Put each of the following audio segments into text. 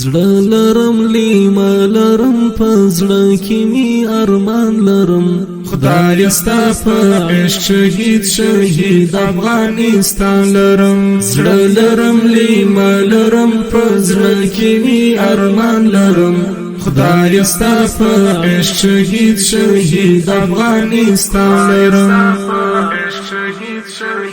زړه لرم لیمه لرم، په زړه کې می ارمان لرم. خدای ستا په عشق شهید شهید افغانستان لرم. زړه لرم لیمه لرم، په زړه کې می ارمان لرم. خدای ستا په عشق شهید شهید افغانستان لرم.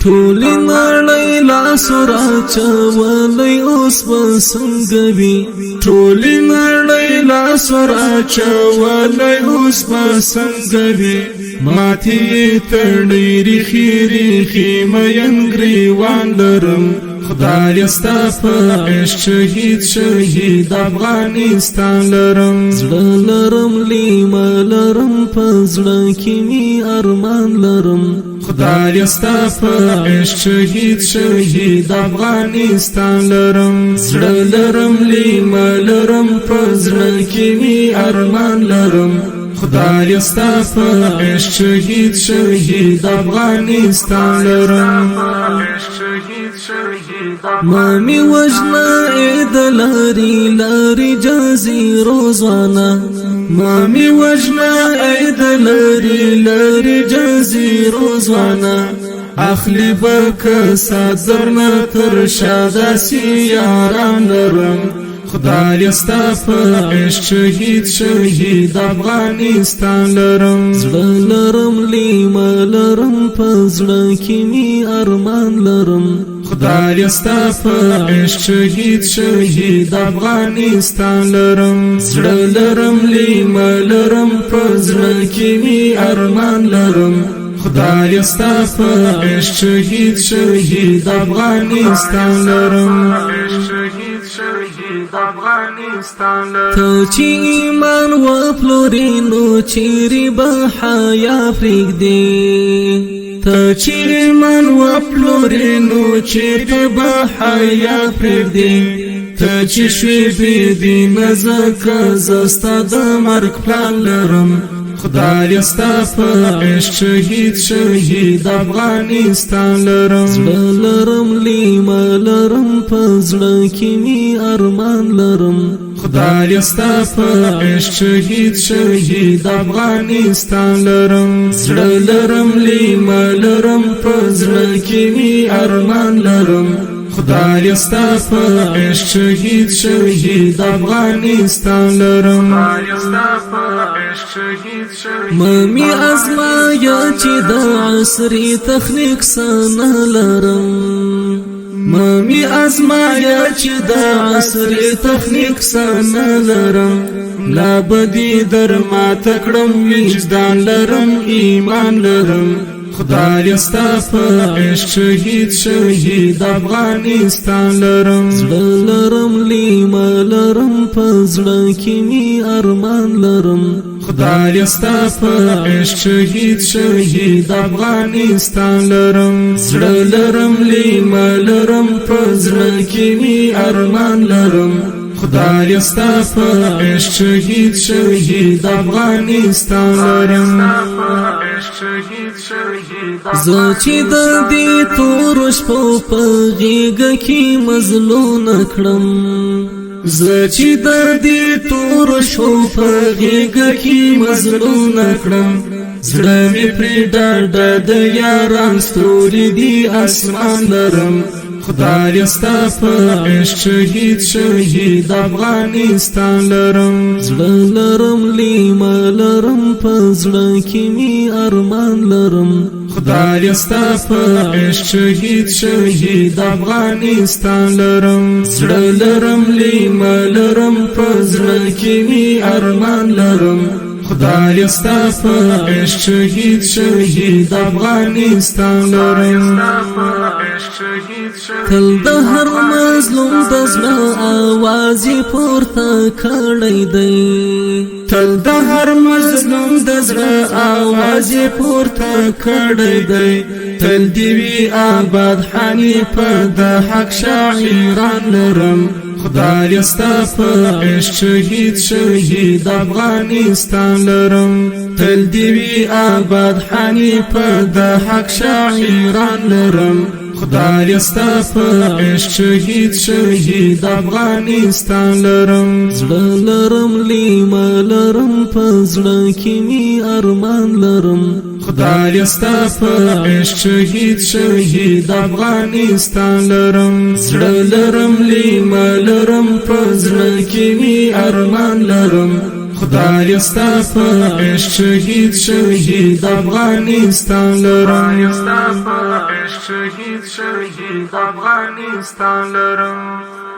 ټول نړۍ لاس راچولې اوس به څنګه وي؟ ټول نړۍ لاس راچولې اوس به څنګه وي؟ ماتي تړي ریخي ریخي مین ګریوان لرم. خدای ستا په عشق شهید شهید افغانستان لرم. زړه لرم لیمه لرم، په زړه کې می ارمان لرم. خدای ستا په عشق شهید شهید افغانستان لرم. زړه لرم لیمه لرم، په زړه کې می ارمان لرم. خدای ستا په عشق شهید شهید افغانستان لرم. ما می وجنا د لاري لاري جزیرو ځوانا. ما می وجنا د لاري لاري جزیرو ځوانا. اخلي بک صدرنا تر شاده سیاران لرم. خدای ستا په عشق شهید شهید افغانستان لرم. زړه لرم لیمه لرم، په زړه کې می ارمان لرم. خدای ستا په عشق شهید شهید افغانستان لرم. زړه لرم لیمه لرم، په زړه کې می ارمان لرم. خدای ستا په عشق شهید شهید افغانستان لرم. ته چې ایمان وپلورې نو چیرې به حیا پرېږدې؟ ته چې ایمان وپلورې نو چیرې به حیا پرېږدې؟ ته چې شوې بې دینه ځکه زه ستا د مرګ پلان لرم. خدای ستا په عشق شهید شهید افغانستان لرم. زړه لرم لیمه لرم، په زړه کې می ارمان لرم. خدای ستا په عشق شهید شهید افغانستان لرم. زړه لرم لیمه لرم، په زړه کې می ارمان لرم. خدای ستا په عشق شهید شهید افغانستان لرم. ممی ازمایا چې د عصري تخنیک سنه لرم. ممی ازمایا چې د عصري تخنیک سنه لرم. لا بدی در ما تکړم، وجدان لرم ایمان لرم. خدای ستا په عشق شهید شهید افغانستان لرم. زړه لرم لیمه لرم، په زړه کې می ارمان لرم. خدای ستا په عشق شهید شهید افغانستان لرم. زړه لرم لیمه لرم، په زړه کې می ارمان لرم. خدای ستا په عشق شهید شهید افغانستان لرم. زه چې د دې تور شپو په غېږه کې مظلوم کړم. زه چې د دې تور شپو په غېږه کې مظلوم کړم. زړه مې پرې ډاډه د یاران ستوري دي اسمان لرم. خدای ستا په عشق شهید شهید افغانستان لرم. زړه لرم لیمه لرم، په زړه کې می ارمان لرم. خدای ستا په عشق شهید شهید افغانستان لرم. زړه لرم لیمه لرم، په زړه کې می ارمان لرم. خدای ستا په عشق شهید شهید افغانستان لرم. تل د هر مظلوم د زړه आवाज پورته کړی دی. تل د هر مظلوم د زړه आवाज پورته کړی دی. تل دی وی آباد حنیف د حق شاعران لرم. خدای ستا په عشق شهید شهید افغانستان لرم. تل دی وی آباد حنیف د حق شاعران لرم. خدای ستا په عشق شهید شهید افغانستان لرم. زړه لرم لیمه لرم، په زړه کې می ارمان لرم. خدای ستا په عشق شهید شهید افغانستان لرم. زړه لرم لیمه لرم، په زړه کې می ارمان لرم. خدای ستا په عشق شهید شهید افغانستان لرم. ستا په عشق شهید شهید افغانستان لرم.